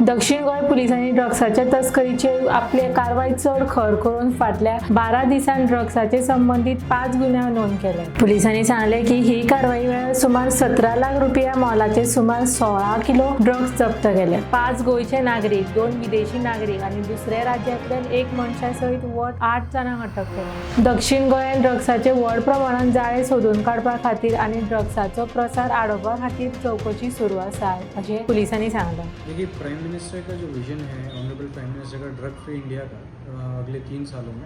दक्षिण गोंय पुलिसांनी ड्रग्साच्या तस्करीचेर आपली कारवाय चड खर करून फाटल्या 12 दिसांत ड्रग्साचे संबंदीत 5 गुन्यांव नोंद केले. पुलिसांनी सांगले की ही कारवाई वेळार सुमार 17 लाख रुपया मोलाचे सुमार 16 किलो ड्रग्स जप्त केले. 5 गोंयचे नागरीक, 2 विदेशी नागरीक आनी दुसऱ्या राज्यांतल्यान एक मनशा सयत वट 8 जाणांक अटक केली. दक्षिण गोंयांत ड्रग्साचे व्हड प्रमाणात जाळे सोदून काडपा खातीर आनी ड्रग्साचो प्रसार आडोवपा खातीर चवकशी सुरू आसा, अशें पुलिसांनी सांगलें. देखिए, प्राइम मिनिस्टर का जो विजन है, ऑनरेबल प्राइम मिनिस्टर का ड्रग फ्री इंडिया का अगले 3 सालों में,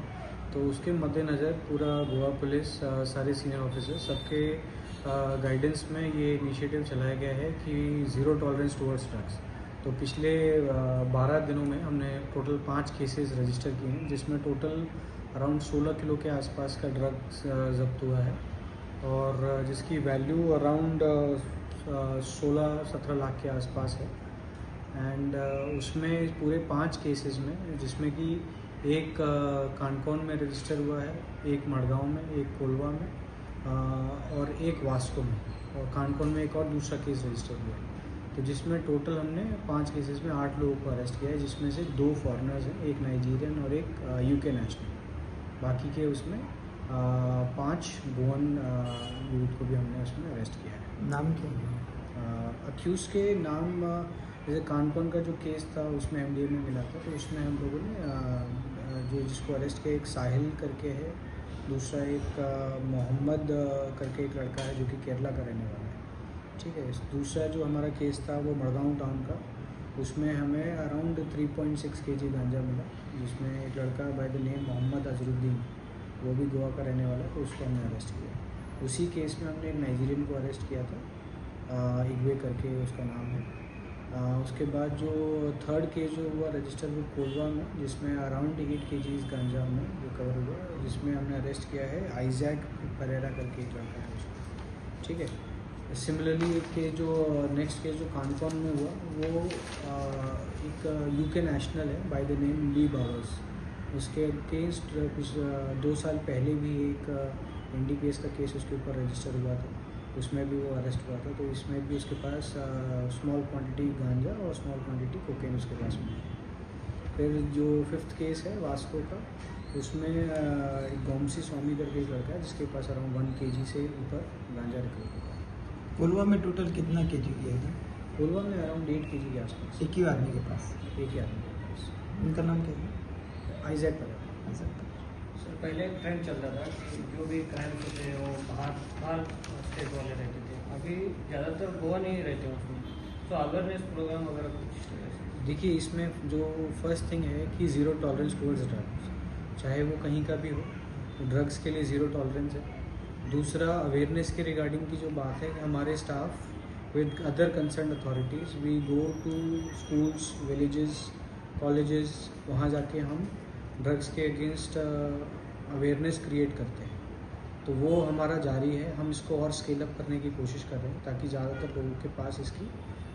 तो उसके मद्देनज़र पूरा गोवा पुलिस, सारे सीनियर ऑफिसर, सबके गाइडेंस में ये इनिशिएटिव चलाया गया है कि ज़ीरो टॉलरेंस टुवर्ड्स ड्रग्स। तो पिछले 12 दिनों में हमने टोटल 5 केसेस रजिस्टर किए हैं, जिसमें टोटल अराउंड 16 किलो के आसपास का ड्रग्स जब्त हुआ है और जिसकी वैल्यू अराउंड 16-17 लाख के आसपास है। एंड उसमें पूरे 5 केसेस में, जिसमें कि एक कानकोन में रजिस्टर हुआ है, एक मडगांव में, एक कोलवा में और एक वास्को में और कानकोन में एक और दूसरा केस रजिस्टर हुआ है। तो जिसमें टोटल हमने 5 केसेस में 8 लोगों को अरेस्ट किया है, जिसमें से 2 फॉरेनर्स हैं, एक नाइजीरियन और एक यूके नेशनल। बाकी के उसमें 5 गोवन यूथ को भी हमने उसमें अरेस्ट किया है। नाम क्या है? अक्यूज़्ड के नाम, जैसे कानकोन का जो केस था, उसमें एमडीएमए मिला था, तो उसमें हम लोगों ने जो जिसको अरेस्ट किया, एक साहिल करके है, दूसरा एक मोहम्मद करके एक लड़का है, जो कि केरला का रहने वाला है, ठीक है। दूसरा जो हमारा केस था, वो मड़गांव टाउन का, उसमें हमें अराउंड 3.6 केजी गांजा मिला, जिसमें एक लड़का बाय the name Mohammad Azharuddin, वो भी गोवा का रहने वाला है, तो उसको हमने अरेस्ट किया। उसी केस में हमने एक नाइजीरियन को अरेस्ट किया था, इग्वे करके उसका नाम है। उसके बाद जो थर्ड केस जो हुआ रजिस्टर, वो कोलवा में, जिसमें अराउंड 8 केजी गांजा हमें रिकवर हुआ, जिसमें हमने अरेस्ट किया है आइजैक परेरा करके एक लड़का है उसको, ठीक है। सिमिलरली एक केस जो नेक्स्ट केस जो कानकोन में हुआ, वो एक यूके नेशनल है by the name Lee bowers. उसके अगेंस्ट कुछ 2 साल पहले भी एक एनडीपीएस का केस उसके ऊपर रजिस्टर हुआ था, उसमें भी वो अरेस्ट हुआ था। तो इसमें भी उसके पास स्मॉल क्वांटिटी गांजा और स्मॉल क्वांटिटी कोकेन उसके पास मिली। फिर जो फिफ्थ केस है वास्को का, उसमें एक गोमसी स्वामी करके एक लड़का है, जिसके पास अराउंड 1 केजी से ऊपर गांजा रिकवर हुआ है। कोलवा में टोटल कितना केजी किया था? कोलवा में अराउंड 8 केजी के आसपास। एक ही आदमी के पास? एक ही आदमी के पास। उनका नाम क्या है? आइजैक परेरा। ऐसा। सर, पहले एक ट्रेंड चल रहा था कि जो भी क्राइम्स होते हैं, वो बाहर बाहर स्टेट वाले रहते थे। अभी ज़्यादातर गोवा नहीं रहते उसमें, तो अवेयरनेस प्रोग्राम वगैरह कुछ इस तरह से? देखिए, इसमें जो फर्स्ट थिंग है कि ज़ीरो टॉलरेंस टुवर्ड्स ड्रग्स, चाहे वो कहीं का भी हो, ड्रग्स के लिए ज़ीरो टॉलरेंस है। दूसरा, अवेयरनेस के रिगार्डिंग की जो बात है कि हमारे staff with other concerned authorities, we go to schools, villages, colleges, वहाँ जाके हम ड्रग्स के अगेंस्ट अवेयरनेस क्रिएट करते हैं। तो वो हमारा जारी है। हम इसको और स्केल अप करने की कोशिश कर रहे हैं, ताकि ज़्यादातर लोगों के पास इसकी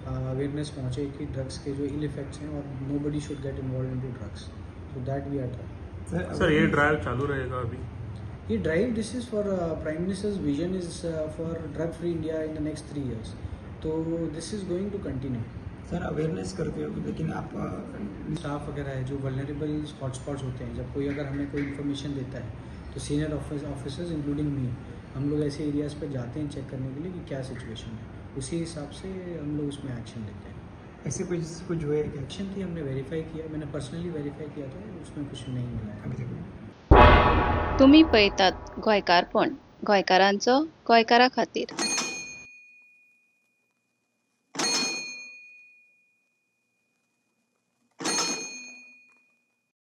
अवेयरनेस पहुँचे कि ड्रग्स के जो इल इफेक्ट्स हैं और nobody should get involved into drugs, so that we are trying. Sir. Sir, ये ड्राइव चालू रहेगा अभी? ये drive, this is for Prime Minister's vision is for drug free India in the next 3 years, तो this is going to continue. Sir, awareness करते हो, लेकिन आप स्टाफ वगैरह है, जो वल्नरेबल हॉटस्पॉट्स होते हैं, जब कोई अगर हमें कोई इन्फॉर्मेशन देता है, तो सीनियर ऑफिसर्स इंक्लूडिंग मी, हम लोग ऐसे एरियाज़ पे जाते हैं चेक करने के लिए कि क्या सिचुएशन है। उसी हिसाब से हम लोग उसमें एक्शन लेते हैं। ऐसे कुछ कुछ हुए क्या? एक्शन थी, हमने वेरीफाई किया, मैंने पर्सनली वेरीफाई किया था, उसमें कुछ नहीं मिला है। अभी तक नहीं। तुमी पळयतात गोंयकारपण, गोंयकारांचो गोंयकारा खातीर।